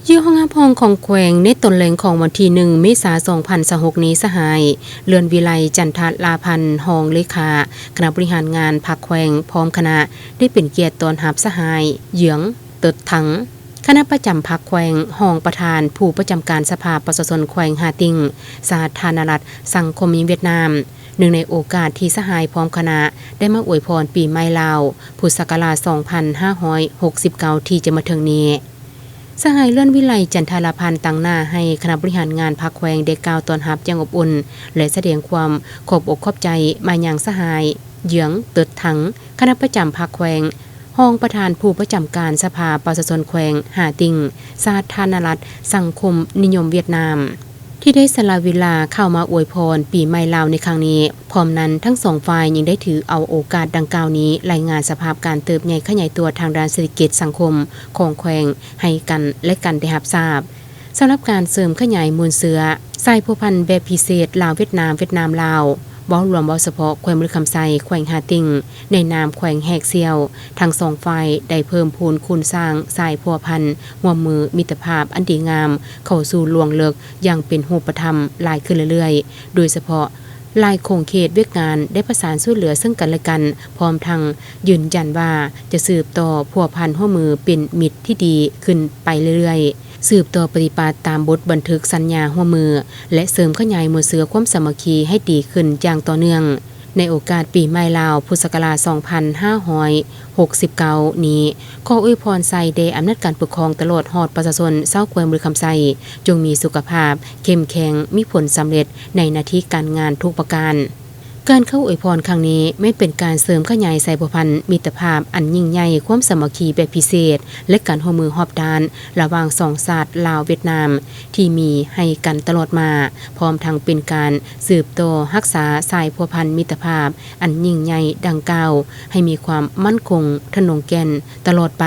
ຢູ່ຫ້ອງຮັບຮອງຂອງແຂວງ ໃນຕອນແລງຂອງວັນທີໜຶ່ງ ເມສາ ສອງພັນຊາວຫົກນີ້, ສະຫາຍ ເລື່ອນວິໄລ ຈັນທະລາພັນ ຮອງເລຂາຄະນະບໍລິຫານງານພັກແຂວງ ພ້ອມຄະນະ ໄດ້ເປັນກຽດຕ້ອນຮັບສະຫາຍ ເຍືອງ ເຕີດທັງ ຄະນະປະຈຳພັກແຂວງ, ຮອງປະທານຜູ້ປະຈຳການສະພາປະຊາຊົນແຂວງຮ່າຕິງ ສາທາລະນະລັດສັງຄົມນິຍົມຫວຽດນາມ, ເນື່ອງໃນໂອກາດທີ່ສະຫາຍພ້ອມຄະນະໄດ້ມາອວຍພອນປີໃໝ່ລາວ ພຸດສັກກະລາຊ ສອງພັນຫ້າຮ້ອຍຫົກສິບເກົ້າ ທີ່ຈະມາເຖິງນີ້. ສະຫາຍ ເລື່ອນວິໄລ ຈັນທະລາພັນ ຕາງໜ້າໃຫ້ຄະນະບໍລິຫານງານພັກແຂວງໄດ້ກ່າວຕ້ອນຮັບຢ່າງອົບອຸ່ນ ແລະ ສະແດງຄວາມຂອບອົກຂອບໃຈມາຍັງສະຫາຍ ເຍືອງ ເຕີດທັງ ຄະນະປະຈຳພັກແຂວງ, ຮອງປະທານຜູ້ປະຈຳການສະພາປະຊາຊົນແຂວງຮ່າຕິງ ສາທາລະນະລັດສັງຄົມນິຍົມຫວຽດນາມ ທີ່ໄດ້ສະຫຼະເວລາເຂົ້າມາອວຍພອນປີໃໝ່ລາວໃນຄັ້ງນີ້. ພ້ອມນັ້ນ, ທັງສອງຝ່າຍຍັງໄດ້ຖືເອົາໂອກາດດັ່ງກ່າວນີ້ ລາຍງານສະພາບການເຕີບໃຫຍ່ຂະຫຍາຍຕົວທາງດ້ານເສດຖະກິດສັງຄົມຂອງແຂວງໃຫ້ກັນ ແລະ ກັນໄດ້ຮັບຊາບ. ສຳລັບການເສີມຂະຫຍາຍມູນເຊື້ອສາຍພົວພັນແບບພິເສດ ລາວ-ຫວຽດນາມ, ຫວຽດນາມ-ລາວ, ເວົ້າລວມ, ເວົ້າສະເພາະແຂວງບໍລິຄຳໄຊ, ແຂວງຮ່າຕິງ ໃນນາມແຂວງແຮກສ່ຽວ, ທັງສອງຝ່າຍໄດ້ເພີ່ມພູນຄູນສ້າງສາຍພົວພັນຮ່ວມມືມິດຕະພາບອັນດີງາມເຂົ້າສູ່ລວງເລິກຢ່າງເປັນຮູບປະທຳຫຼາຍຂຶ້ນເລື້ອຍໆ, ໂດຍສະເພາະ ຫຼາຍຂົງເຂດວຽກງານໄດ້ປະສານຊ່ວຍເຫຼືອເຊິ່ງກັນແລະກັນ, ພ້ອມທັງຢືນຢັນວ່າຈະສືບຕໍ່ພົວພັນຮ່ວມມືເປັນມິດທີ່ດີຂຶ້ນໄປເລື້ອຍໆ, ສືບຕໍ່ປະຕິບັດຕາມບົດບັນທຶກສັນຍາຮ່ວມມື ແລະ ເສີມຂະຫຍາຍມູນເຊື້ອຄວາມສາມັກຄີໃຫ້ດີຂຶ້ນຢ່າງຕໍ່ເນື່ອງ. ໃນໂອກາດປີໃໝ່ລາວ ພຸດສັກກະລາຊ ສອງພັນຫ້າຮ້ອຍຫົກສິບເກົ້ານີ້, ຂໍອວຍພອນໃສ່ແດ່ອຳນາດການປົກຄອງ ຕະຫຼອດຮອດປະຊາຊົນຊາວແຂວງບໍລິຄຳໄຊ ຈົ່ງມີສຸຂະພາບເຂັ້ມແຂງ, ມີຜົນສຳເລັດໃນໜ້າທີ່ການງານທຸກປະການ. ການເຂົ້າອວຍພອນຄັ້ງນີ້ ແມ່ນເປັນການເສີມຂະຫຍາຍສາຍພົວພັນມິດຕະພາບອັນຍິ່ງໃຫຍ່, ຄວາມສາມັກຄີແບບພິເສດ ແລະ ການຮ່ວມມືຮອບດ້ານລະຫວ່າງສອງຊາດລາວ-ຫວຽດນາມ ທີ່ມີໃຫ້ກັນຕະຫຼອດມາ, ພ້ອມທັງເປັນການສືບຕໍ່ຮັກສາສາຍພົວພັນມິດຕະພາບອັນຍິ່ງໃຫຍ່ດັ່ງກ່າວ ໃຫ້ມີຄວາມໝັ້ນຄົງທະນົງແກ່ນຕະຫຼອດໄປ.